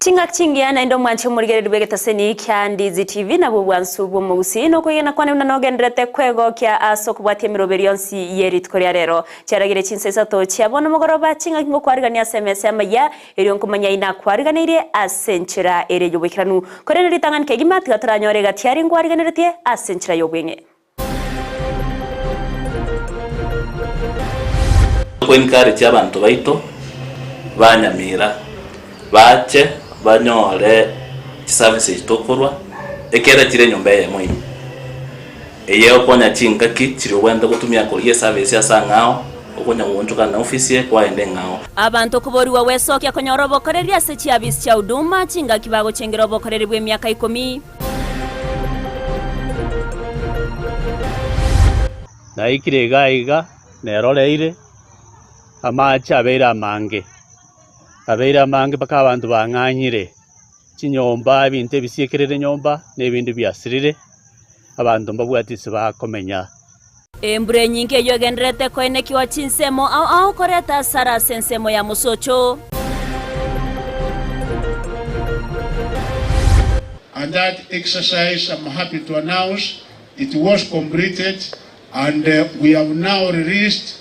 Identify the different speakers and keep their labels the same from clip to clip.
Speaker 1: Chingaki chingiya naende omwanche omorigereria bw'egetaseni kia Ndizi TV nabwo obwansu bw'omogusii na okwegena kwane buna nogendererete kwegokia ase okobwatia emeroberi yonsi ye rituko ria rero. Chiaragire chinsa isato chia bono mogoroba chingaki ngokwarigania ase emesa y'amaiya erio nkomanya inakwariganeirie ase enchera ere y'oboikeranu. Korende ritang'ani kegima tiga toranyore egati aria nkwariganeretie ase enchera y'obweng'e.
Speaker 2: Tokoencourage abanto baito ba Nyamira bache banyore chiservice echi tokorwa, ekiagera chire enyomba eyemo ime. Eye okonya chingaki chiria obwenerete gotumia korigia eservice ase ang'ao, okonya goonchoka na ofisi eye kwagenda eng'ao.
Speaker 1: Abanto koborigwa gwesokia konyora obokoreri ase chiabisi chia Huduma chingaki bagochengera obokoreri bw'emiaka ikomi.
Speaker 3: Naikire iga iga, neroreire, amache abeire amange, abeire amange mpaka abanto bang'anyire, chinyomba ebinto ebisiekerire nyomba, na ebinde biasirire, abanto mbabwati ase bakomenya.
Speaker 1: Embura enyinge eyio egendererete koenekiwa chinsemo ao ao koreta asara ase ensemo ya mosocho.
Speaker 4: And that exercise I'm happy to announce it was completed and we have now released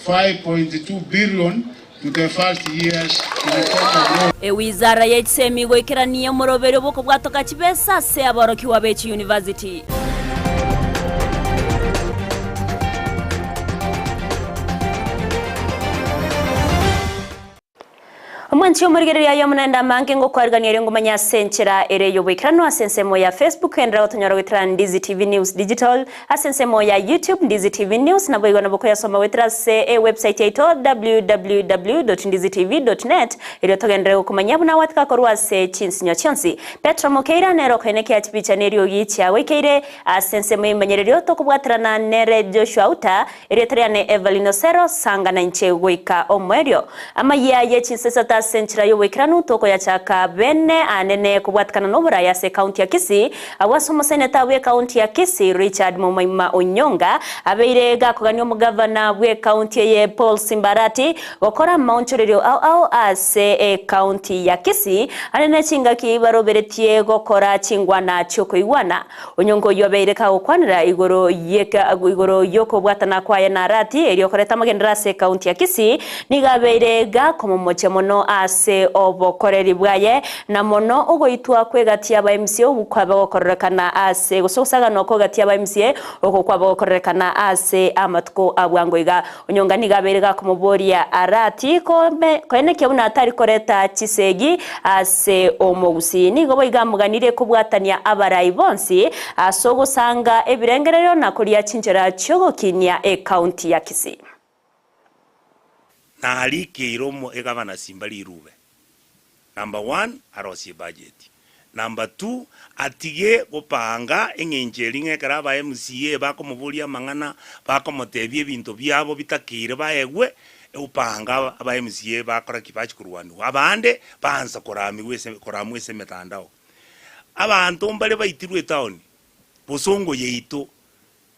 Speaker 4: 5.2 billion to the first years in the form of loans.
Speaker 1: Ewizara ye chisemi goikerania omoroberio bw'okobwatoka chibesa ase aborokigwa be chiyunivasiti. Omwanchi omorigereria aye omonene amange ngokwarigania erio ngomanye ase enchera ere y'oboikeranu ase ensemo ya Facebook enderera gotonyora goetera Ndizi TV News Digital ase ensemo ya YouTube Ndizi TV News naboigo nabo koyasoma goetera ase e website yaito www.ndizitv.net erio togenderere gokomanyia buna gwatika korwa ase chinsinyo chionsi. Petro Mokeira nere okoenekia chipicha na eriogi chiagoikeire ase ensemo y'ebimanyererio tokobwaterana nere Joshua Uta Erieta riane Evelyn Osero, sanga nainche goika omoerio. Amayia ye chinsesata ase enchera y'oboikeranu tokoyachaka bene anene kobwatikana noborai ase ekaunti ya Kisii, agwo ase omoseneta bw'ekaunti ya Kisii Richard Momoima Onyonga abeire gakogania omogavana bw'ekaunti eye Paul Simbarati gokora amaonchorerio ao ao ase ekaunti ya Kisii anene chingaki baroberetie gokora chingwana chiokoigwana. Onyonka oyio abeire kagokwanera igoro igoro y'okobwatana kwaye na Arati, erio okoreta amagenderero ase ekaunti ya Kisii, nigo abeire gakomomochia mono ase obokoreri bwaye, na mono ogoitwa kw'egati y'aba MCA okwo kwabe gokororekana ase gose ogosaganwa kw'egati y'aba MCA okwo kwabe gokororekana ase amatuko a bwango iga. Onyonga nigo abeire gakomoboria Arati koenekia buna atari koreta chisegi ase omogusii. Nigo boigo amoganirie kobwatania abarai bonsi ase ogosanga ebirengererio na koria chinchera chiogokinia ekaunti ya Kisii.
Speaker 5: Narikeire omo egavana Simba rirube. Number one, arosie ebudget. Number two, atige gopanga eng'encho eria ng'a ekero aba MCA bakomoboria amang'ana, bakomotebia ebinto biabo bitakeire baegwe, opanga aba MCA bakora ki? Bachia korwaniwa. Abande baansa koramiwa ase koramwa ase emetandao. Abanto mbare baitirwe etown, bosongo yaito,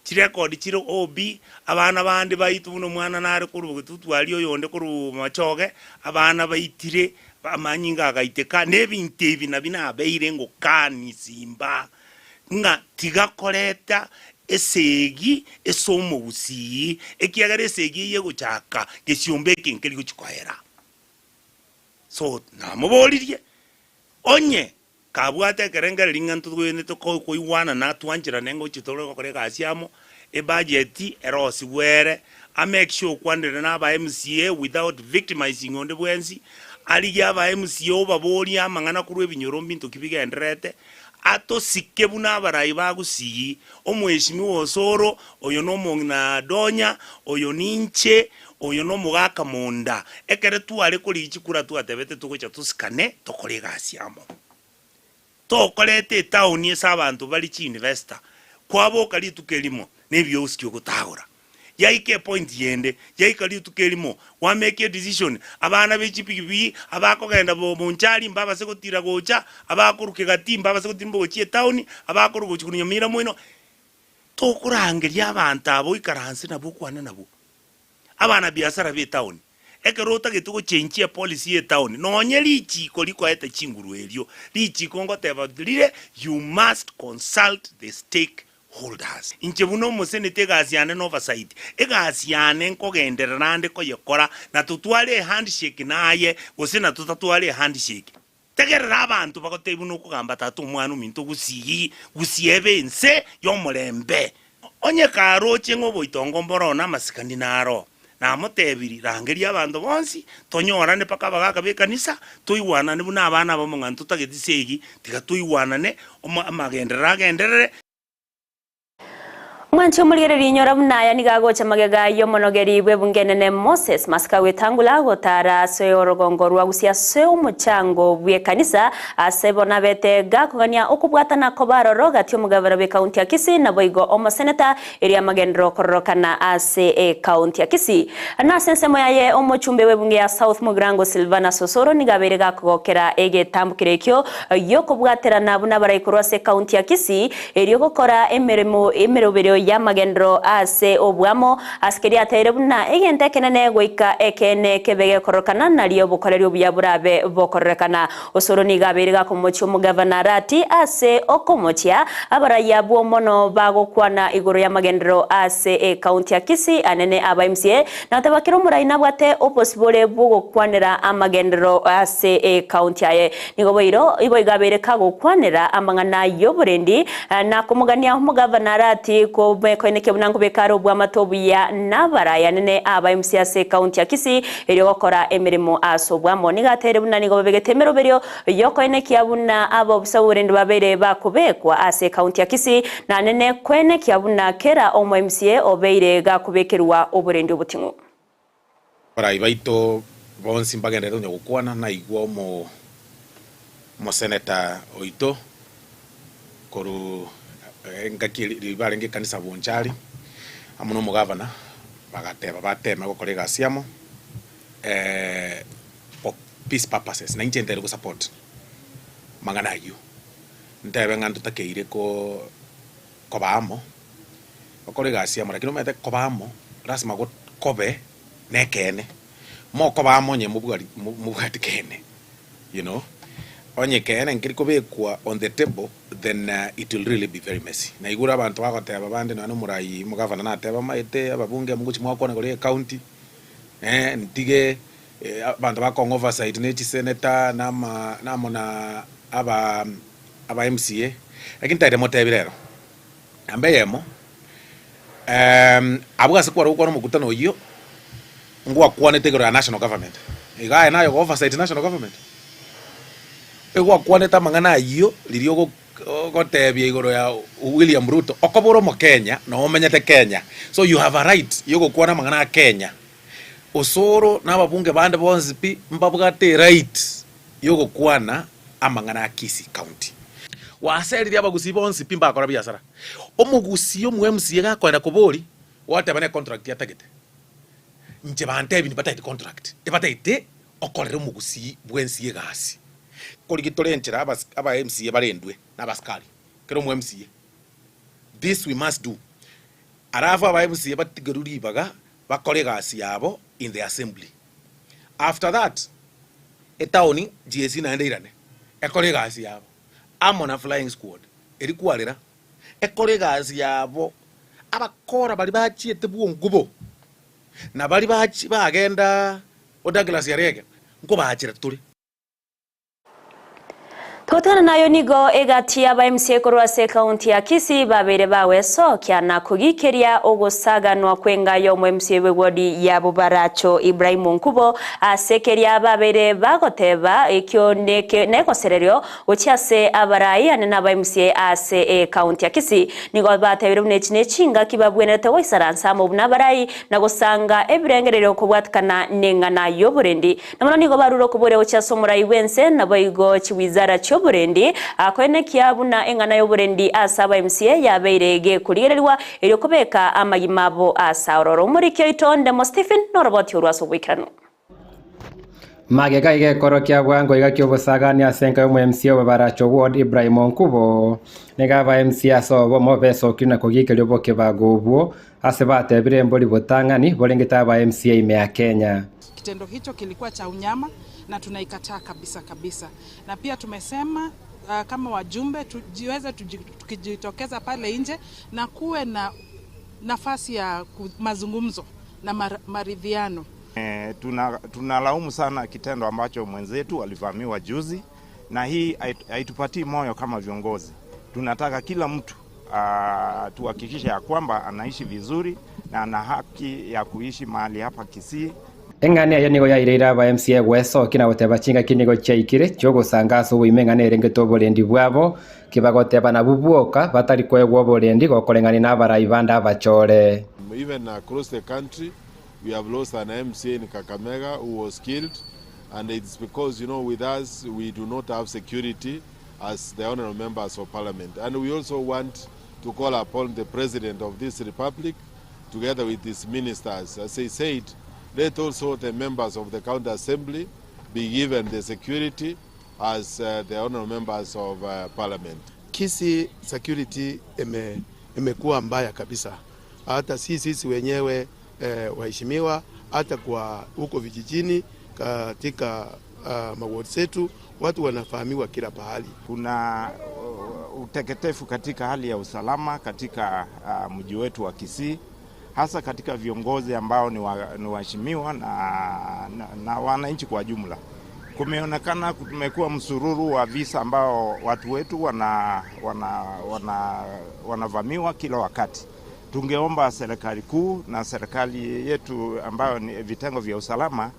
Speaker 5: Chirekodi chire OB, abana bande baito buna omwana nare korwa bogetutu aria oyonde korwa machoge, abana baitire amanyinga agaiteka, na ebinto ebi nabio nabeire ngokani simba, ng'a tiga koreta esegi ase omogusii, ekiagera esegi eye egochaka gesiomba eke nkeri gochia koera. So namoboririe, onye Kabwate ekerengererio ng'a ntogwenerete koigwanana twancherane ngochia tore gokora egasi amo, ebudget erosigwe ere, a make sure okwanire na aba MCA without victimizing onde bwensi, arigie aba MCA obaborie amang'ana korwa ebinyoro mbinto ki bigendererete, atosike buna abarai ba Gusii, omweshimiwa Osoro, oyo na omong'ina Donya, oyo ninche, oyo na omogaka monda. Ekere tware korigia chikura twatebete togocha tosikane tokore egasi amo. Tokorete etown ase abanto bare chiinvestor, kwaboka rituko erimo na ebiosiki ogotagora. Yaika epoint yende, yaika rituko erimo, kwa make edecision, abana be chipigipigi abakogenda Bonchari mbabase gotira gocha, abakorwa Kegati mbabase gotirimboka gochia etown, abakorwa gochia korwa Nyamira moino, tokorangeria abanto aba oikaranse nabwo okwane nabwo. Abanabiasara b'etown. Ekero otagete gochenchia epolicy ye town, nonye richiko rikoete chinguru erio, richiko ngoteba rire you must consult the stake holders. Inche buna omoseneta egasi yane na oversight, egasi yane nkogenderera ande koyekora, na totware ehandshake naye gose na totatware ehandshake. Tegerera abanto bagotebia buna okogamba tata omwana ominto gusii, gusii ebe ense y'omorembe. Onye karoche ng'a oboitongo mboro na amasikani naro, namotebirie, Rangeria abanto bonsi, tonyorane mpaka abagaaka b'ekanisa, toigwanane buna abana abamo ng'a ntotageti segi, tiga toigwanane, amagenderero agenderere.
Speaker 1: Mwanche omorigereria inyora buna aya nigo agocha magega y'omonogeri bw'ebunge enene Moses Masika gwetangula gotara ase orogongo rwa Gusii ase omochango bw'ekanisa ase bono abete gakogania okobwatana koba aroro gati omogavana bw'ekaunti ya Kisii naboigo omoseneta erio amagenderero kororokana ase ekaunti ya Kisii. Na ase ensemo yaye omochumbe bw'ebunge ya South Mugirango Silvanus Osoro nigo abeire gakogokera egetambukero ekio giokobwaterana buna abarai korwa ase ekaunti ya Kisii Erio gokora emeremo emeroberio y'amagenderero ase oboamo, ase keria ateire buna egento ekenene goika ekeene kebe gekororokana, nario obokoreri obuya borabe bokororekana. Osoro nigo abeire gakomochia omogavana Arati ase okomochia abarai abwo mono bagokwana igoro y'amagenderero ase ekaunti ya Kisii anene aba MCA na goteba kera omorai nabwate obosibore bw'ogokwanera amagenderero ase ekaunti aye. Nigo boiro igo abeire kagokwanera amang'ana y'oborendi, na komogania omogavana arati komekoinekia buna nkobeka are obwamate obuya nabaraai anene aba MC ase ekaunti ya Kisii erio gokora emeremo ase obwamo. Nigo ateire buna nigo babegete emeroberio yokoenekia buna abaofisa b'oborendi babeire bakobekwa ase ekaunti ya Kisii na anene koenekia buna kera omo MCA obeire gakobekerwa oborendi oboting'u.
Speaker 6: Abarai baito bonsi mbagenderete konya gokwana, naigwa omo omoseneta oito korwa engaki riria barenge ekanisa Bonchari amo na omogavana, bagateba bateme gokora egasi amo for peace purposes, na inche ntere gosupport amang'ana ayio, ntebe ng'a ntotakeire ko koba amo. Gokora egasi amo, lakini omanyete koba amo lasima kobe nekeene, mokoba amo onye mobwari mobwati keene you know, onye keene nkeri kobekwa on the table then it will really be very messy. Naigure abanto bagoteba bande nonya na omorai omogavana nateba omanyete ababunge mogochi mwakwana igoro ya ecounty ntige abanto bakong'a oversight ne chisenator na ama amo na aba aba MCA, lakini tari motebi rero. Namba eyemo, abwo ase kware gokwana omokutano oyio, ngwakwanete igoro ya national government. Iga aye naye ogo oversight national government? Egwakwanete amang'ana ayio riria ogo ogotebia igoro ya William Ruto, okoba ore omokenya na omenyete Kenya, so you have a right ya ogokwana amang'ana a Kenya. Osoro na ababunge bande bonsi pi, mbabwate eright ya ogokwana amang'ana a Kisii County. Gwaserire abagusii bonsi pi mbakora biasara. Omogusii omo MCA gakoenda kobori, gwateba ne contract atagete. Inche bantebi nibatageti contract, ebatagete okorera omogusii bwensi egasi. Korigia tore enchera abas aba MCA barendwe na abaskari, kera omo MCA. This we must do. Alafu aba MCA batigerwe ribaga bakore egasi yabo in the assembly. After that, etaoni GSU naende eirane ekore egasi yabo amo na flying squad eria kwarera ekore egasi yabo. Abakora baria bachiete bwongobo na baria bachi bagenda o Douglas Yarege nkobachera tore.
Speaker 1: Togotigana nayo nigo egati y'aba MCA korwa ase ekaunti ya Kisii babeire bagwesokia na kogikeria ogosaganwa kw'enga y'omo MCA bw'ewodi ya Bobaracho Ibrahim Nkubo ase keria babeire bagoteba ekio negosererio gochia ase abarai ane n'aba MCA ase ekaunti ya Kisii. Nigo batebire buna echi nechingaki babwenerete goisaransa amo buna abarai na gosanga ebirengererio kobwatikana neng'ana y'oborendi. Na mono nigo barure okoboria gochia ase omorai bw'ense, naboigo chiwizara chi'oborendi, akoenekia buna eng'ana y'oborendi ase aba MCA yabeire gekorigererigwa erio kobeka amagima abo ase aororo. Omoriki oito Ndemo Stephen noroboti orwo ase oboikeranu.
Speaker 7: Magega igekoro kia bwango iga ki'obosagani ase enka y'omo-MCA o Bobaracho Ward Ibrahim Onkubo, nigo aba-MCA ase obomo besokire na kogikeria obokebago obwo ase batebire embori botang'ani borengete aba-MCA ime ya Kenya.
Speaker 8: kitendo hicho kilikuwa cha unyama na tunaikataa kabisa kabisa. Na pia tumesema kama wajumbe tujiweze tukijitokeza pale nje na kuwe na nafasi ya mazungumzo na maridhiano.
Speaker 9: Tunalaumu sana kitendo ambacho mwenzetu alivamiwa juzi, na hii haitupatii moyo kama viongozi. Tunataka kila mtu tuhakikishe ya kwamba anaishi vizuri na ana haki ya kuishi mahali hapa Kisii.
Speaker 7: Eng'ani ayo nigo yaireire aba MCA gwesokia na goteba chingaki nigo chiaikire chiogosanga ase oboime eng'ana erengete oborendi bwabo kibagoteba nabwo bwoka batari koegwa oborendi gokoreng'ania na abarai bande abachore.
Speaker 10: Even across the country we have lost an MCA in Kakamega who was killed, and it's because, you know, with us we do not have security as the honorable members of parliament. And we also want to call upon the president of this republic together with his ministers. As I said, let also the members of the county assembly be given the security as the honorable members of parliament.
Speaker 11: Kisii security imekuwa mbaya kabisa. Hata sisi wenyewe waheshimiwa, hata kwa huko vijijini katika maward zetu watu wanafahamiwa kila pahali.
Speaker 9: Kuna uteketefu katika hali ya usalama katika mji wetu wa Kisii, hasa katika viongozi ambao ni waheshimiwa na wananchi kwa jumla. Kumeonekana kumekuwa msururu wa visa ambao watu wetu wanavamiwa kila wakati. Tungeomba serikali kuu na serikali yetu ambayo ni vitengo vya usalama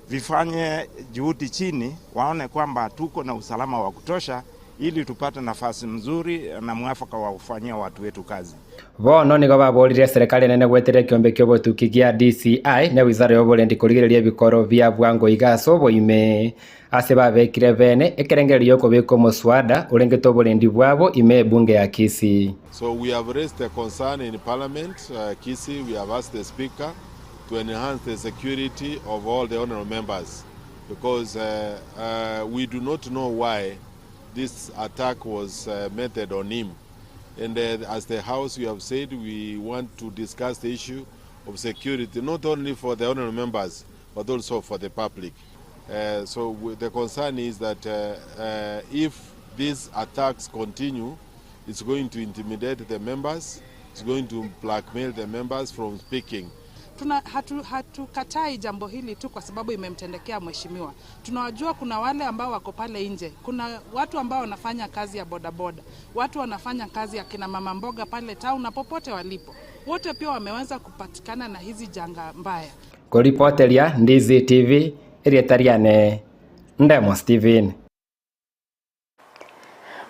Speaker 9: vifanye juhudi chini, waone kwamba tuko na usalama wa kutosha ili tupate nafasi mzuri na mwafaka wa kufanyia watu wetu kazi.
Speaker 7: Bono nigo baborire serikali nene gweteria kiombe kia obotuki gia DCI na wizara ya oborendi korigereria ebikoro bia bwango iga ase oboime ase babekire bene ekerengererio okobeka omoswada orengete oborendi bwabo ime ebunge ya Kisii.
Speaker 10: So we have raised a concern in parliament, Kisii. We have asked the speaker to enhance the security of all the honorable members, because we do not know why this attack was meted on him. And as the House, we have said we want to discuss the issue of security, not only for the honorable members, but also for the public. So the concern is that if these attacks continue, it's going to intimidate the members, it's going to blackmail the members from speaking.
Speaker 8: Hatukatai jambo hili tu kwa sababu imemtendekea mheshimiwa. Tunawajua kuna wale ambao wako pale nje, kuna watu ambao wanafanya kazi ya bodaboda, watu wanafanya kazi ya kina mama mboga pale town na popote walipo. Wote pia wameweza kupatikana na hizi janga mbaya.
Speaker 7: Kuripoteria Ndizi TV, Irietariane, Ndemo Steven.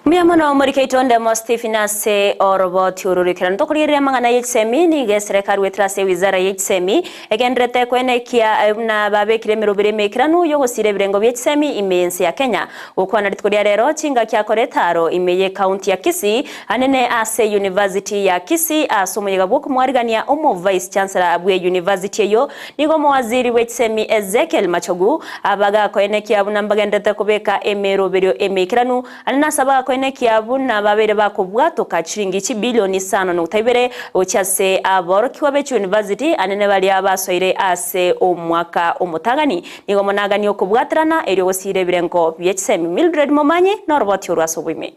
Speaker 1: Mia omorikeito Ndemo Stephen ase oroboti ororikera ntokorieria mang'ana ya chisemi niga eserekari gwetera ase wizara ya chisemi egenderete kwenekia na babekire emerobere emekiranu yogosira ebirengo bia chisemi ime ense ya Kenya. Gokwana rituko ria rero chinga kiakora etaro ime ye county ya Kisii anene ase University ya Kisii ase omoyega bwa okomwarigania omo vice chancellor bwe university eyo nigo omowaziri bwe chisemi Ezekiel Machogu abagakoenekia buna mbagenderete kobeka emeroberio emekiranu anene ase abagakoenekia buna babere bakobwatoka chiringi chibilioni 5.2 gochia aborokigwa be university anene baria basoire ase omwaka omotagani nigo monagani okobwaterana erio gosira ebirengo bia chisemi. Mildred Momanyi noroboti orwa ase oboime.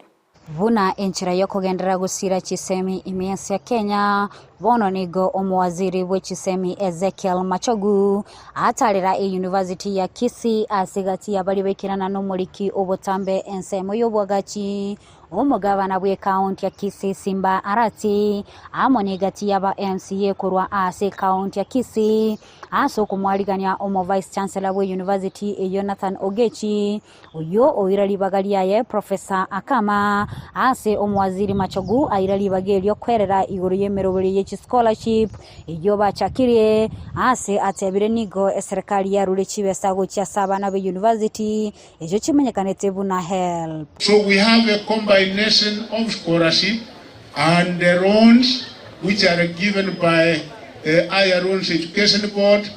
Speaker 12: Buna enchera yokogenderera gusira chisemi ime ensi ya Kenya bono nigo omowaziri bwe chisemi Ezekiel Machogu atarera e University ya Kisii ase gati abari baikirana n'omoriki obotambe ensemo y'obwagachi omugabana bwe kaunti ya Kisii Simba Arati amo ni gati yaba MCA kurwa ase kaunti ya Kisii ase okomwarigania omo vice chancellor bwe university e Jonathan Ogechi oyo oira ribaga riaye Professor Akama ase omowaziri Machogu aira ribaga erio kwerera igoro y'emeroberi ye scholarship eyo bachakirie ase atebire nigo eserikali yarure chibesa gochia ase abana be university echo chimenyekanete buna HELB.
Speaker 4: So we have a combination of scholarship and the loans which are given by Higher Loans Education Board.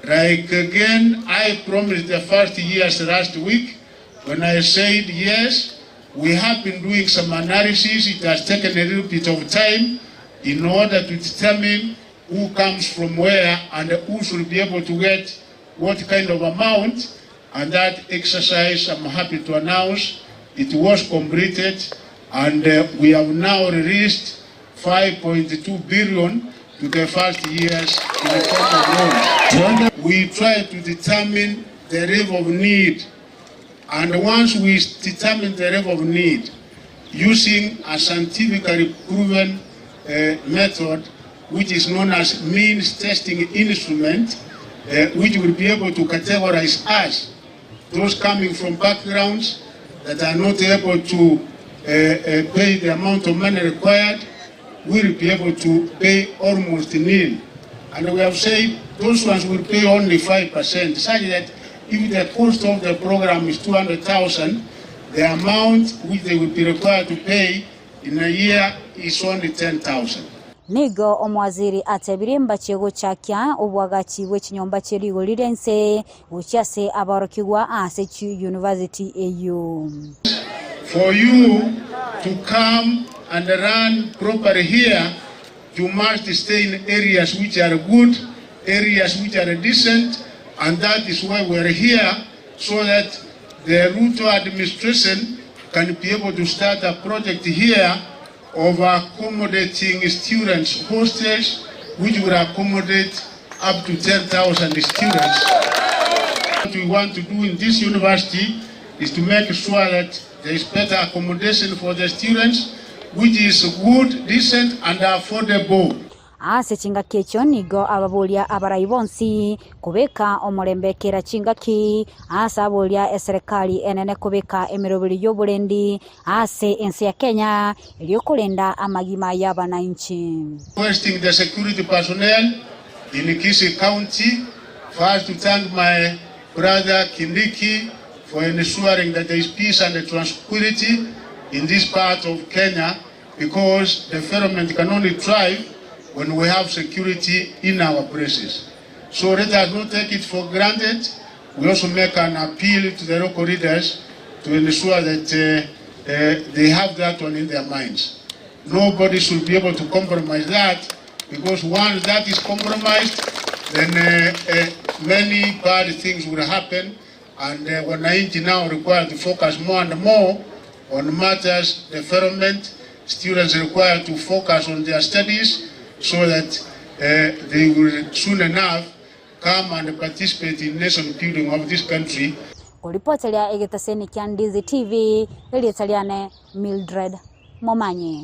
Speaker 4: Like again, I promised the first years last week when I said yes, we have been doing some analysis. It has taken a little bit of time in order to determine who comes from where and who should be able to get what kind of amount, and that exercise, I'm happy to announce, it was completed, and uh, we have now released 5.2 billion to the first years in the form of loans. We try to determine the level of need, and once we determine the level of need, using a scientifically proven uh, method, which is known as means testing instrument, uh, which will be able to categorize us, those coming from backgrounds that are not able to uh, uh, pay the amount of money required, will be able to pay almost nil. And we have said those ones will pay only 5%, such that if the cost of the program is 200,000, the amount which they will be required to pay in a year is only 10,000.
Speaker 12: Nigo omowaziri atebirie mbachie gochakia obwagachi bwe chinyomba chie rigori ria inse gochia ase aborokigwa ase chiyunivasiti eyio.
Speaker 4: For you to come and run properly here, you must stay in areas which are good, areas which are decent, and that is why we are here, so that the Ruto administration can be able to start a project here of accommodating students, hostels, which will accommodate up to 10,000 students. What we want to do in this university is to make sure that there is better accommodation for the students, which is good, decent, and affordable.
Speaker 12: Ase chingaki echio nigo ababoria abarai bonsi kobeka omorembe kera chingaki ase aboria eserekari enene kobeka emeroberi y'oborendi ase ense ya Kenya erio korenda amagima y'abananchi.
Speaker 4: Requesting the security personnel in Kisii County first to thank my brother Kindiki for ensuring that there is peace and tranquility in this part of Kenya, because development can only thrive when we have security in our places. So let us not take it for granted. We also make an appeal to the local leaders to ensure that uh, uh, they have that one in their minds. Nobody should be able to compromise that, because once that is compromised, then uh, uh, many bad things will happen, and uh, wananchi now required to focus more and more on matters development. Students required to focus on their studies so that uh, they will soon enough come and participate in nation building of this country.
Speaker 12: Koripoteria egetaseni kia Ndizi TV, erieta riane Mildred Momanyi.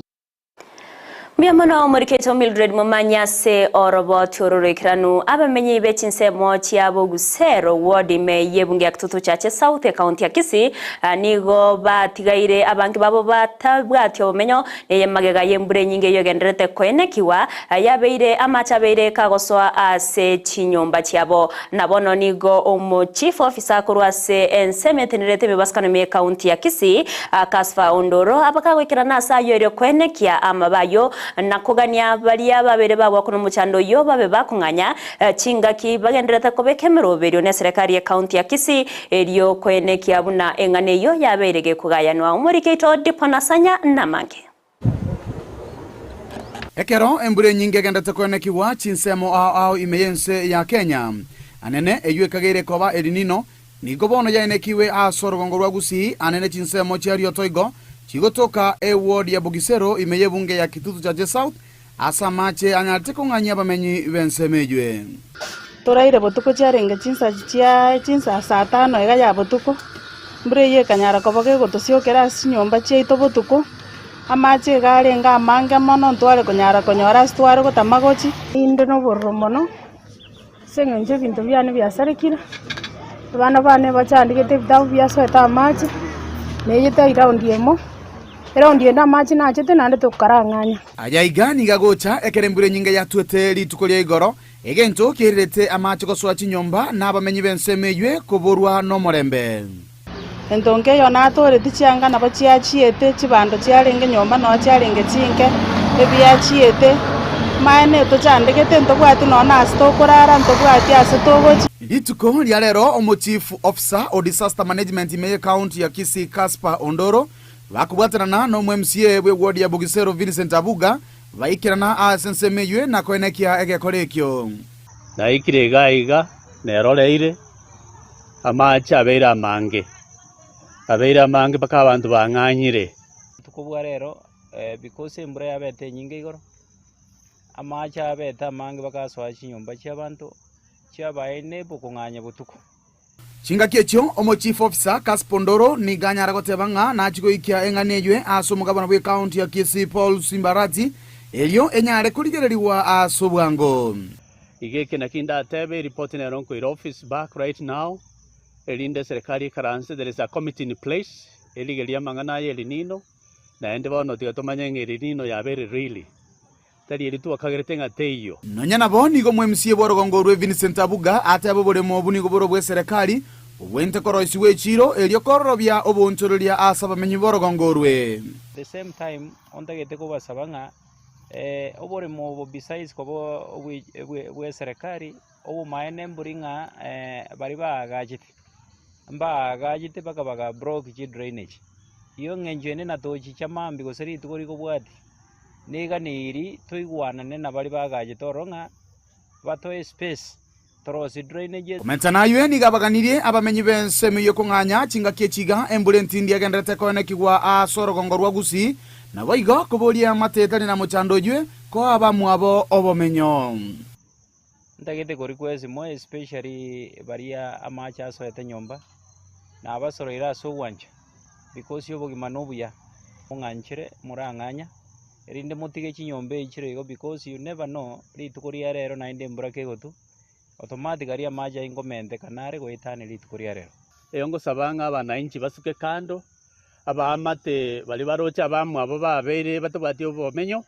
Speaker 1: Mbuya omoriketo Mildred Momanya ase oroboti ororoikeranu abamenyi bechinsemo chiabo Gusero ward ime yebunge ya Kitutu Chache South ekaunti ya Kisii nigo batigaire abange babo batabwati obomenyo neye magega yembura enyinge yogenderete koenekiwa yabeire amache abeire kagosoa ase chinyomba chiabo. Nabono nigo omo chief officer korwa ase ensemo etenerete emebasukano ime ekaunti ya Kisii Casper Ondoro abakagoikerana ase ayo erio koenekia amabayo nakogania baria babere bagwa kuno muchando yo babe bakung'anya chingaki bagenderete kobeka emeroberio na eserekari ya county ya Kisii erio koenekia buna eng'ana eyo yabeire gekugayanwa. Omorikeito Diponasanya namange.
Speaker 13: Ekero embura enyinge egendete koenekiwa chinsemo ao ao ime y'ense ya Kenya anene eywo ekageire koba El Nino nigo bono yaenekiwe ase orogongo rwa Gusii anene chinsemo chia Riotoigo chigotoka eward ya Bugisero ime y'ebunge ya Kitutu Chache South ase amache anyarete kong'anyia abamenyi b'ensemo eywe.
Speaker 8: Toraire botuko chiarenge chinsa chia chinsa saa tano iga ya botuko mbura eywo ekanyara koba gegotosiokera ase chinyomba chiaito botuko amache iga arenge amange mono ntware konyara konyora ase tware gotama gochi. Inde na obororo mono ase eng'encho ebinto biane biasarekire abana bane bachandegete ebitabu biasoete amache neyete eraundi emo eraundi ende amache nachete naende tokarang'anya.
Speaker 13: Aya iga niga gocha ekero embura enyinge yatwete rituko ria igoro egento kiererete amache gosoa chinyomba na abamenyi b'ensemo eywe koborwa n'omorembe.
Speaker 8: Entongo eyo natoreti chianga nabo chiachiete chibando chiarenge nyomba noo chiarenge chinke ebiachiete maene tochandegete ntobwati noo ase tokorara ntobwati ase togochi.
Speaker 13: Rituko ria rero omo chief officer o disaster management ime county ya Kisii Casper Ondoro bakobwatanana na omo MCA bwe ward ya Bugisero Vincent Abuga vaikerana ase ensemo eywe na koenekia egekora ekio.
Speaker 3: Naikire iga iga Neroreire, amache abeire amange, abeire amange mpaka abanto bang'anyire.
Speaker 14: Obotuko bwa rero because embura yabete enyinge igoro, amache abete amange bagasoa chinyomba chi'abanto, chiabaene bokong'anya botuko.
Speaker 13: Chingaki echio omo chief officer Kaspo Ndoro nigo anyare goteba ng'a nachie goikia eng'ana eywe ase omogabana bw'ecounty ya Kisii Paul Simbarati erio enyare korigererigwa ase obwango.
Speaker 3: Iga eke naki ndatebe, eripoti nero nkoira office back right now, erinde eserekari ekaranse, there is a committee in place, erigerie amang'ana aya El Nino, naende bono tiga tomanye ng'a El Nino yabeire really. Tari eri twakagerete ng'a teiyo.
Speaker 13: Nonya nabo, nigo omwMCA bw'orogongo orwe Vincent Abuga ateba oboremo obu nigo bore obw'eserekari bobwente koroisigwa echiiro erio kororobia oboonchoreria ase abamenyi b'orogongo orwe.
Speaker 14: The same time ontagete kobasaba ng'a oboremo obo besides koba bw'eserekari, obomaene mbori ng'a baria baagachete, mbaagachete mpaka baga block chidrainage. Eyio eng'encho ende natochicha mambia gose rituko rikobwatia. Neganeirie toigwanane na baria bagachete ororo ng'a batoe espace torosie drainages.
Speaker 13: Komenta naywe nigo abaganirie abamenyi b'ensemo eyio kong'anya chingaki echi iga embura entindi egenderete koenekigwa ase orogongo rwa Gusii, naboigo koboria amate etari na mochando oywe koa abamwabo obomenyo.
Speaker 14: Ntagete ko request more especially baria amache asoete nyomba, nabasoroire ase ogwancha because obogima na obuya, mong'anchere morang'anya, erinde motige chinyomba echi chire igo because you never know rituko ria rero naende embura kegotwa, automatically amache aywo nkomentekana are goetania rituko ria rero.
Speaker 3: Erio ngosaba ng'a abanainchi basuke kando, abaamate baria baroche abamwabo babeire batabwati obomenyo,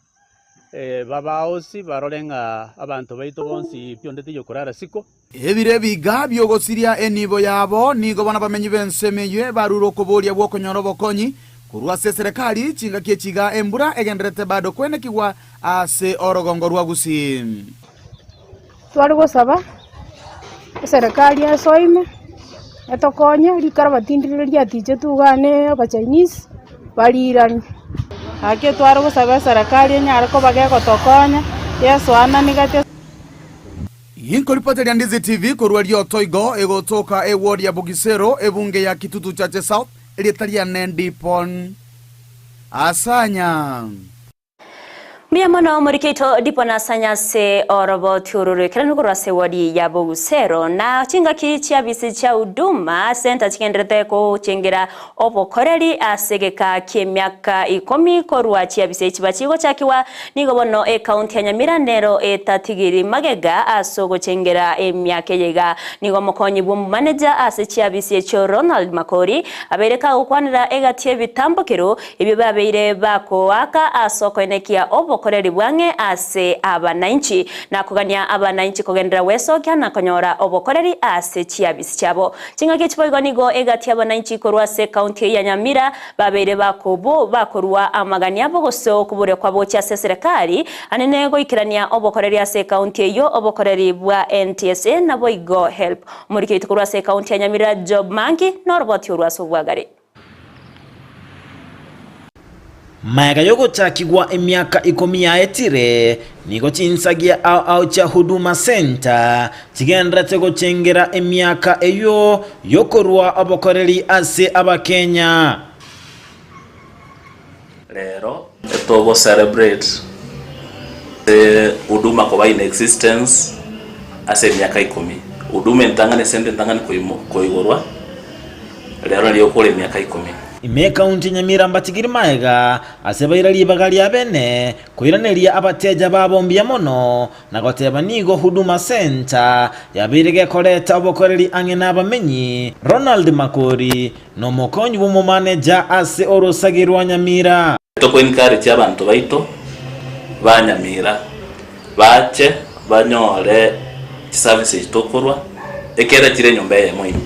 Speaker 3: Babaosi barore ng'a abanto baito bonsi pi onde taiyo okorara siko.
Speaker 13: Ebiro ebiga bi'ogosiria enibo yabo nigo bono abamenyi b'ensemo eyio barure okoboria gw'okonyora obokonyi korwa ase eserekari chingaki echi iga embura egendererete bado kwenekigwa ase orogongo rwa Gusii.
Speaker 15: Tware gosaba eserekari esoime etokonye rikara batindire riatichetwe igaa ne abachinese bariranie. Gaki tware gosaba eserekari enyare koba gegotokonya yesoanani gati.
Speaker 13: Inkoripota ria Ndizi TV korwa Riotoigo egotoka eward ya Bugisero ebunge ya Kitutu Chache South erieta riane Dipon Asanya.
Speaker 1: Mbuya mono omorikeito Dipo Nasanya ase oroboti oro rw'ekeranu korwa ase ewodi ya Bogusero. Na chingaki chi'abisi chia Huduma Centre chigendererete gochengera obokoreri ase egeka ki'emiaka ikomi korwa chi'abisi echi bachigochakigwa. Nigo bono ekaunti ya Nyamira nero etatigiri magega ase ogochengera emiaka eye iga. Nigo omokonyi bw'omomaneja ase chi'abisi echio Ronald Makori abeire kagokwanera egati y'ebitambokero Ebio babeire bakoaka ase okoenekia obokoreri bwang'e ase abanainchi, na kogania abanainchi kogenderera gwesokia na konyora obokoreri ase chiabisi chiabo. Chingaki echi boigo nigo egati y'abanainchi korwa ase ekaunti eye ya Nyamira babeire bakobo bakorua amagani abo gose okoboria kwabo gochia ase eserekari anene goikerania obokoreri ase ekaunti eyio obokoreri bwa NTSA naboigo help. Omoriki oito korwa ase ekaunti ya Nyamira Job Mangi noroboti orwo ase obwagare.
Speaker 16: Magega y'ogochakigwa emiaka ikomi yaetire, nigo chinsagia ao ao chia Huduma Centre chigendererete gochengera emiaka eyio y'okorua obokoreri ase Abakenya.
Speaker 2: Rero togo celebrate the Huduma koba in existence ase emiaka ikomi. Huduma entang'ani esente entang'ani koigorwa rero nario okore emiaka ikomi.
Speaker 16: Ime ekaunti ya Nyamira mbatigiri magega ase baira ribaga ria bene koiraneria abateja babo mbuya mono na goteba nigo Huduma Centre yabeire gekoreta obokoreri ang'e nabamenyi. Ronald Makori Nomokonyi bw'omomaneja ase orosagi rwa Nyamira.
Speaker 2: Toko encourage abanto baito ba Nyamira bache banyore chiservice echi tokorwa ekere chire enyomba eyemo ime.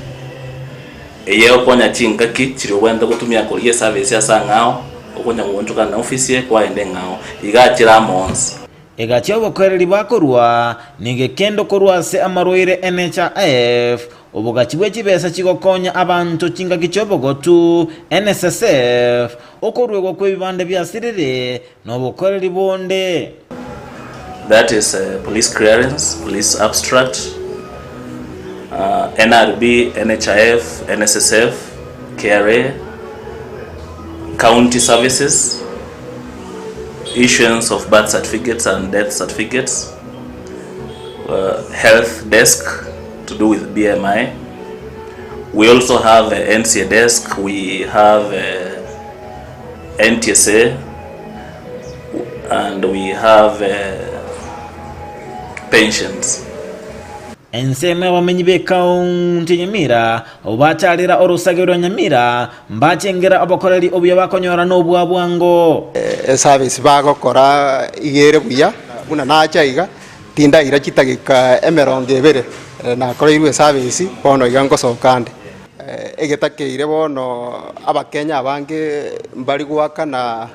Speaker 2: Eye egokonya chingaki chiria obwenerete gotumia korigia eservice ase ang'ao okonya goonchokana na ofisi eye kwaenda eng'ao. Iga chire amo onsi.
Speaker 16: Egachia obokoreri bakorua negekendo korwa ase amarwaire NHIF, obogachi bwe chibesa chigokonya abanto chingaki chi'obogotu, NSSF, okoruegwa kw'ebibande biasirire, na obokoreri bonde.
Speaker 2: That is police clearance, police abstract. NRB, NHIF, NSSF, KRA, county services, issuance of birth certificates and death certificates, health desk to do with BMI. We also have a NCA desk, we have a NTSA, and we have pensions.
Speaker 16: Ensemo y'abamenyi b'ekaunti ya Nyamira abwo bacharera orosage rwa Nyamira mbachengera obokoreri obuya bakonyora nobwa bwango.
Speaker 17: Eservice bagokora iga ere buya, buna nacha iga tindaira chitageka emerongo ebere nakoreirwe eservice bono iga ngosoka ande. Egetakeire bono abakenya abange mbari goakana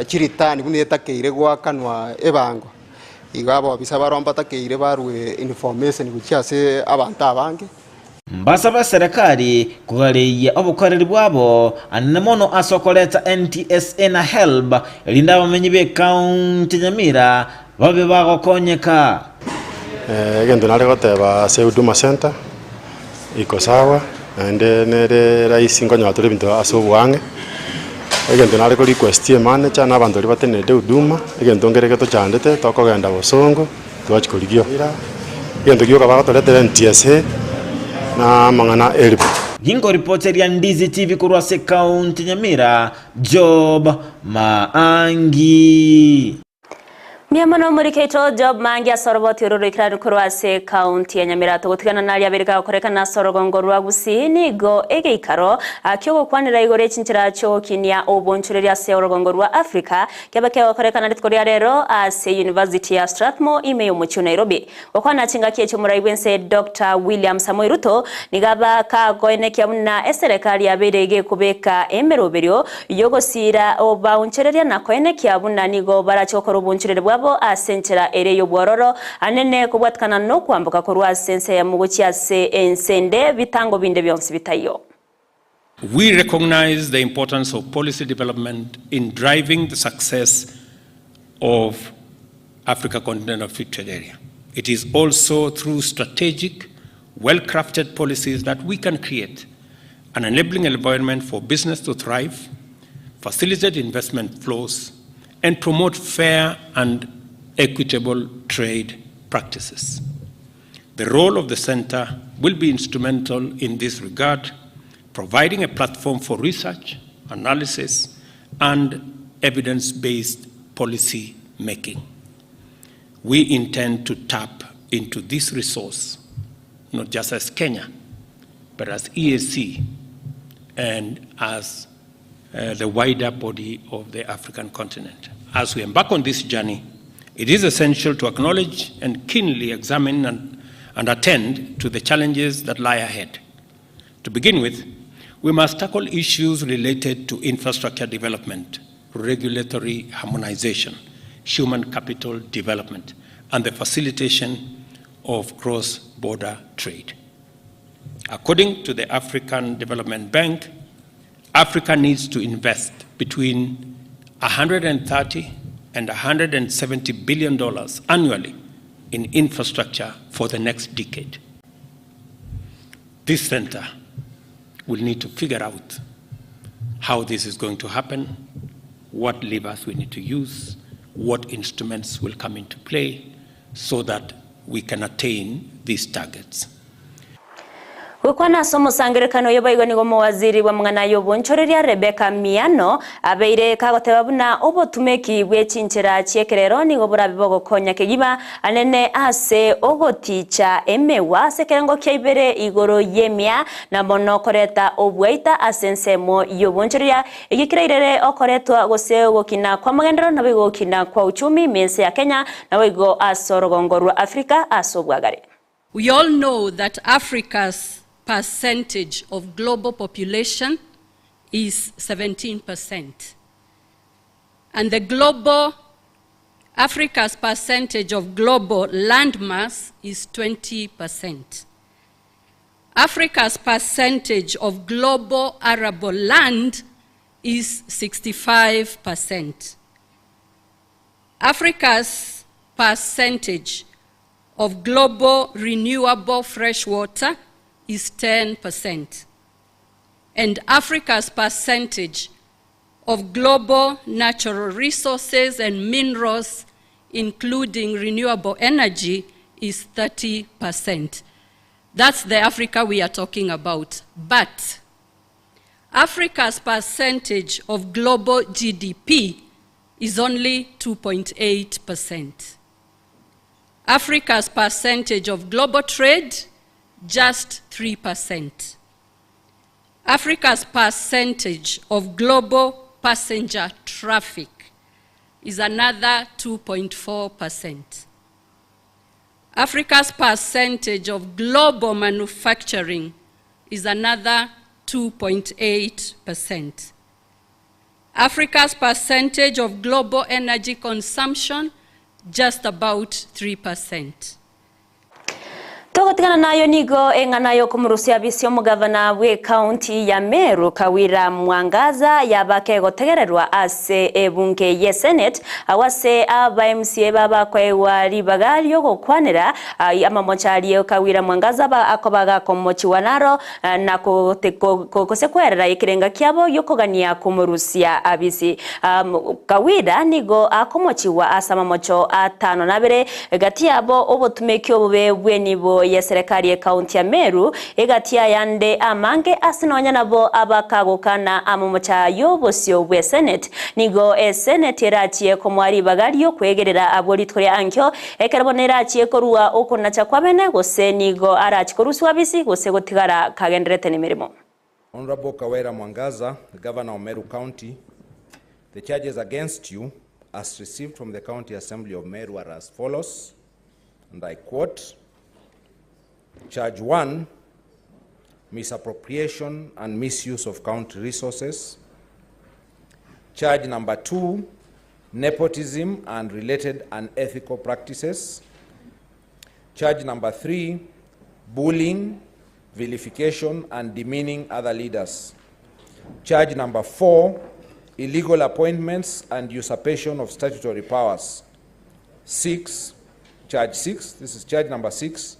Speaker 17: chiritani buna etakeire goakanwa ebango. Igo abobisa baroo mbatakeire barue information gochia ase abanto abange.
Speaker 16: Mbasabe serikali kogareyia obokoreri bwabo anene mono ase okoreta NTSA na HELB erinde abamenyi b'ekaunti ya Nyamira babe bagokonyeka.
Speaker 18: Egento nare goteba ase Huduma Centre, iko sawa, naende nere rahisi nkonyora tore ebinto ase oboang'e, egento nare ko request emanager na abanto baria batenerete Huduma, egento nkere getochandete tokogenda bosongo, twachia korigia oira, egento gioka bagotoretera NTSA, na amang'ana HELB.
Speaker 16: Ginkoripoteria Ndizi TV korwa ase ekaunti ya Nyamira, Job Maangi.
Speaker 1: Mbuya mono omorikeito Job Mangi ase oroboti oro roikeranu korwa ase ekaunti ya Nyamira. Togotigana naria abere gagokorekana ase orogongo rwa Gusii nigo egeikaro ki'ogokwanera igoro ye chinchera chiogokinia obonchoreria ase orogongo rwa Africa kiaba kegokorekana rituko ria rero ase University ya Strathmore ime y'omochie o Nairobi. Gokwana chingaki echi omorai bw'ense Doctor William Samoei Ruto nigo aba kagoenekia buna eserekari yabeire gekobeka emeroberio y'ogosiira obaonchoreria na koenekia buna nigo barache gokora obonchoreri bwabo ase enchera ere y'obwororo anene kobwatikana nokwamboka korwa ase ense eyemo gochia ase ense ende bitango binde bionsi bitaiyo.
Speaker 19: We recognize the importance of policy development in driving the success of Africa Continental Free Trade Area. It is also through strategic, well-crafted policies that we can create an enabling environment for business to thrive, facilitate investment flows, and promote fair and equitable trade practices. The role of the center will be instrumental in this regard, providing a platform for research, analysis, and evidence-based policy making. We intend to tap into this resource, not just as Kenya, but as EAC and as the wider body of the African continent. As we embark on this journey, it is essential to acknowledge and keenly examine and attend to the challenges that lie ahead. To begin with, we must tackle issues related to infrastructure development, regulatory harmonization, human capital development, and the facilitation of cross-border trade. According to the African Development Bank, Africa needs to invest between 130 and 170 billion dollars annually in infrastructure for the next decade. This center will need to figure out how this is going to happen, what levers we need to use, what instruments will come into play so that we can attain these targets.
Speaker 1: Gokwana ase omosangererekano oyo boigo nigo omowaziri bw'amang'ana y'obonchoreria Rebecca Miano abeire kagoteba buna obotumeki bwe chinchera chi'ekerero nigo borabe bogokonya kegima anene ase ogoticha emegwa ase ekerengo kia ibere igoro y'emia na mono koreta obwaita ase ensemo y'obonchoreria eki kerairere okoretwa gose ogokina kw'amagenderero naboigo ogokina kwa uchumi ime ense ya Kenya naboigo ase orogongo rwa Africa ase obwagare.
Speaker 20: We all know that Africa's percentage of global population is 17%. And the global, Africa's percentage of global land mass is 20%. Africa's percentage of global arable land is 65%. Africa's percentage of global renewable fresh water is 10%. And Africa's percentage of global natural resources and minerals, including renewable energy, is 30%. That's the Africa we are talking about. But Africa's percentage of global GDP is only 2.8%. Africa's percentage of global trade, just 3%. Africa's percentage of global passenger traffic is another 2.4%. Africa's percentage of global manufacturing is another 2.8%. Africa's percentage of global energy consumption, just about 3%.
Speaker 1: Togotigana nayo nigo eng'ana yokomorusia bisia omogavana bwe county ya Meru Kawira Mwangaza yabake gotegererwa ase ebunge ye Senate awase aba MCA babakoewa ribaga ryogokwanera amamocha Kawira Mwangaza ba akobaga komochiwa naro na kosekwerera ekirenga kiabo yokogania komorusia abisi. Kawira nigo akomochiwa ase amamocho atano nabere gati yabo obotumeki obube bwenibo ya serikali ya kaunti ya Meru egatia yande amange asinonya nabo abakagukana amamocha yobosio bwe Senate nigo e Senate erachie komwari bagario kwegerera abo ritore ankyo ekerebo nerachie korua okonacha kwabene gose nigo arachi koruswa bisi gose gotigara kagenderete nemirimo.
Speaker 21: Honorable Kawira Mwangaza, the Governor of Meru County, the charges against you as received from the County Assembly of Meru are as follows, and I quote, Charge 1, misappropriation and misuse of county resources. Charge number 2, nepotism and related unethical practices. Charge number 3, bullying, vilification, and demeaning other leaders. Charge number 4, illegal appointments and usurpation of statutory powers. 6, charge 6, this is charge number 6,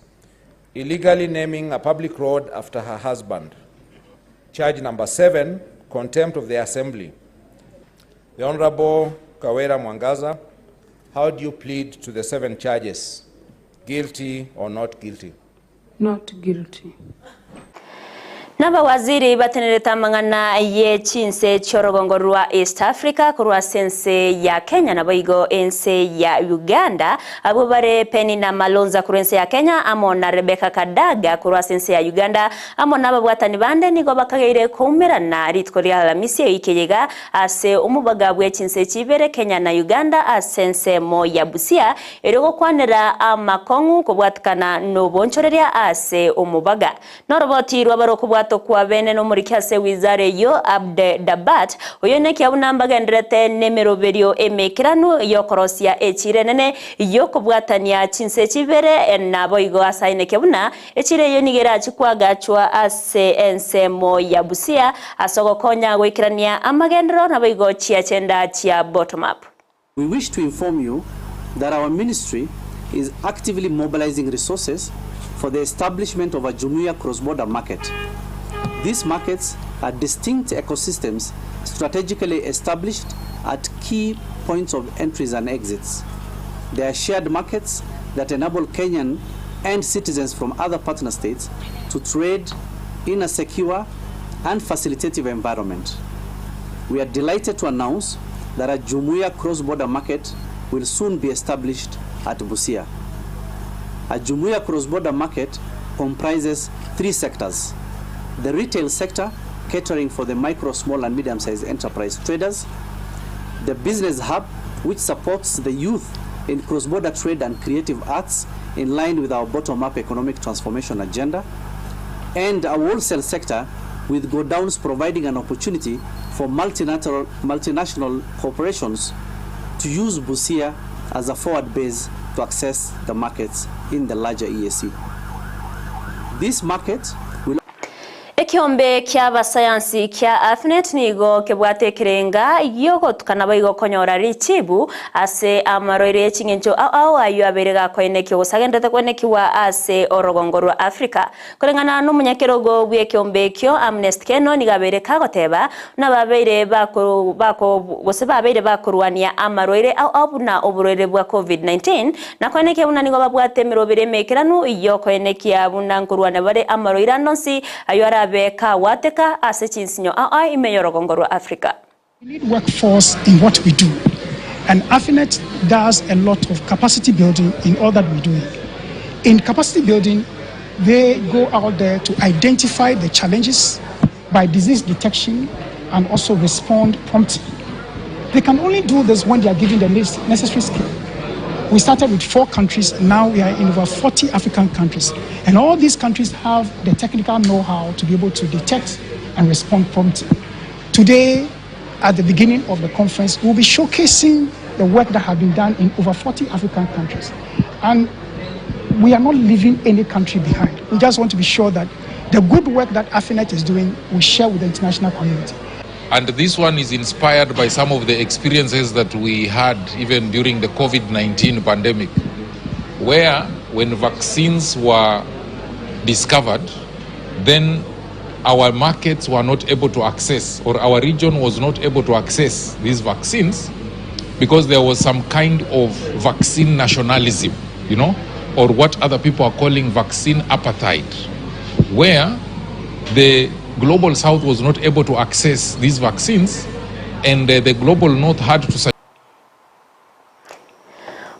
Speaker 21: illegally naming a public road after her husband. Charge number 7, contempt of the assembly. The Honorable Kawira Mwangaza, how do you plead to the 7 charges? Guilty or not guilty?
Speaker 8: Not guilty.
Speaker 1: Naba waziri batenereta mang'ana ye chinse chorogongo rwa East Africa kurwa sense ya Kenya na boigo ense ya Uganda abo bare Penina Malonza kurwa ense ya Kenya amo na Rebecca Kadaga kurwa sense ya Uganda amo nababwatani bande nigo bakageire kuumerana ritko rya Alamisi ikeyega ase omubaga bwe chinse chibere Kenya na Uganda asense mo ya Busia eriko kwanera amakong'u kobwatikana nobonchoreria ase omubaga noroboti rwa kwa bene no muri ase wizare yo Abde Dabat oyo neki abuna genderete nemeroberio emekiranu yokorosia echire nene yokobwatania chinse chibere nabo igo asaine kebuna echire yo nigera chikwagachwa ase ensemo ya Busia asogokonya goikirania amagendero nabo igo chia chenda chia bottom up.
Speaker 22: We wish to inform you that our ministry is actively mobilizing resources for the establishment of a Jumuiya cross-border market. These markets are distinct ecosystems strategically established at key points of entries and exits. They are shared markets that enable Kenyan and citizens from other partner states to trade in a secure and facilitative environment. We are delighted to announce that a Jumuiya cross-border market will soon be established at Busia. A Jumuiya cross-border market comprises 3 sectors. The retail sector, catering for the micro, small, and medium-sized enterprise traders. The business hub, which supports the youth in cross-border trade and creative arts in line with our bottom-up economic transformation agenda. And a wholesale sector, with godowns providing an opportunity for multinational corporations to use Busia as a forward base to access the markets in the larger EAC. This market will
Speaker 1: Ekiombe kia abasayansi kia Afnet nigo kebwate ekerenga giogotukana boigo konyora richibu ase amarwaire ye ching'encho ao ao ayio abeire gakoenekio gose agenderete koenekigwa ase orogongo rwa Africa. Koreng'ana nomonyakerogo bw'ekeombe ekio Amnest Keno nigo abeire kagoteba buna babeire bako bako gose babeire bakorwania amarwaire ao ao buna oborwaire bwa Covid-19 na koenekia buna nigo babwate emeroberi emeikeranu y'okoenekia buna nkorwania bare amarwaire ande onsi ayio arabe kagwateka ase chinsinyo ao ao ime y'orogongo rwa Africa.
Speaker 5: We need workforce in what we do and Afinet does a lot of capacity building in all that we do. In capacity building, they go out there to identify the challenges by disease detection and also respond promptly. They can only do this when they are given the necessary skill. We started with four countries, now we are in over 40 African countries. And all these countries have the technical know how to be able to detect and respond promptly. Today, at the beginning of the conference, we'll be showcasing the work that has been done in over 40 African countries. And we are not leaving any country behind. We just want to be sure that the good work that Afinet is doing, we share with the international community.
Speaker 6: And this one is inspired by some of the experiences that we had even during the COVID 19 pandemic, where when vaccines were discovered, then our markets were not able to access, or our region was not able to access these vaccines because there was some kind of vaccine nationalism, you know, or what other people are calling vaccine apartheid, where the global south was not able to access these vaccines and uh, the global north had to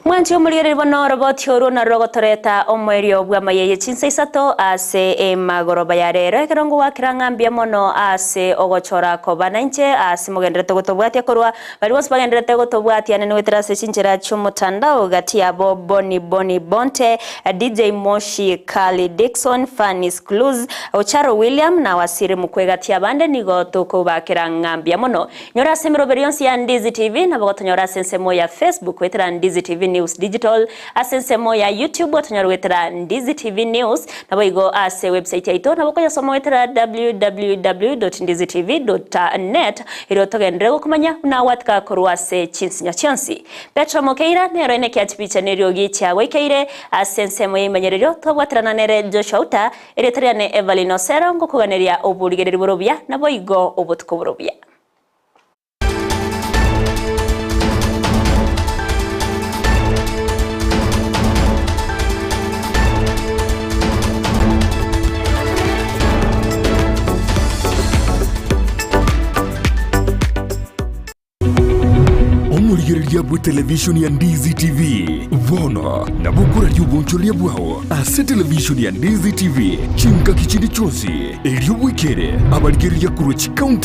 Speaker 1: Mwanche omorigereria bono oroboti orwo narwo rogotoreta omoerio bw'amaiya ye chinsa isato ase emagoroba ya rero, ekero ngowakera ng'a mbuya mono ase ogochora koba nainche ase mogendererete gotobwatia korwa baria bonsi bagendererete gotobwatia nene goetera ase chinchera chi'omotandao gati yabo Bonny Bonny Bonte, DJ Moshi, Kali Dickson, Fanny's Clues, Ocharo William na Wasiri Mukwe gati y'abande nigo tokobakera ng'a mbuya mono. Nyora ase emeroberi yonsi ya Ndizi TV, nabo gotonyora ase ensemo ya Facebook goetera Ndizi TV News Digital, ase ensemo ya YouTube gotonyora goetera Ndizi TV News, naboigo ase website yaito nabo okoyasoma goetera www.ndizitv.net erio togenderere gokomanya buna gwatika korwa ase chinsinyo chionsi. Petro Mokeira nero ene kia chipicha neriogi chiagoikeire ase ensemo y'eimenyererio twabwaterana nere Joshua Uta, erieta riane Evelyn Osero ngokoganeria oborigereria bore obuya naboigo obotuko bore obuya.
Speaker 23: Omorigereria bw'etelevishoni ya Ndizi TV bono nabo okoraria obonchoreria bwao ase televishoni ya Ndizi TV chingaki chinde chionsi, erio bwekere abarigereria korwa chikaunti.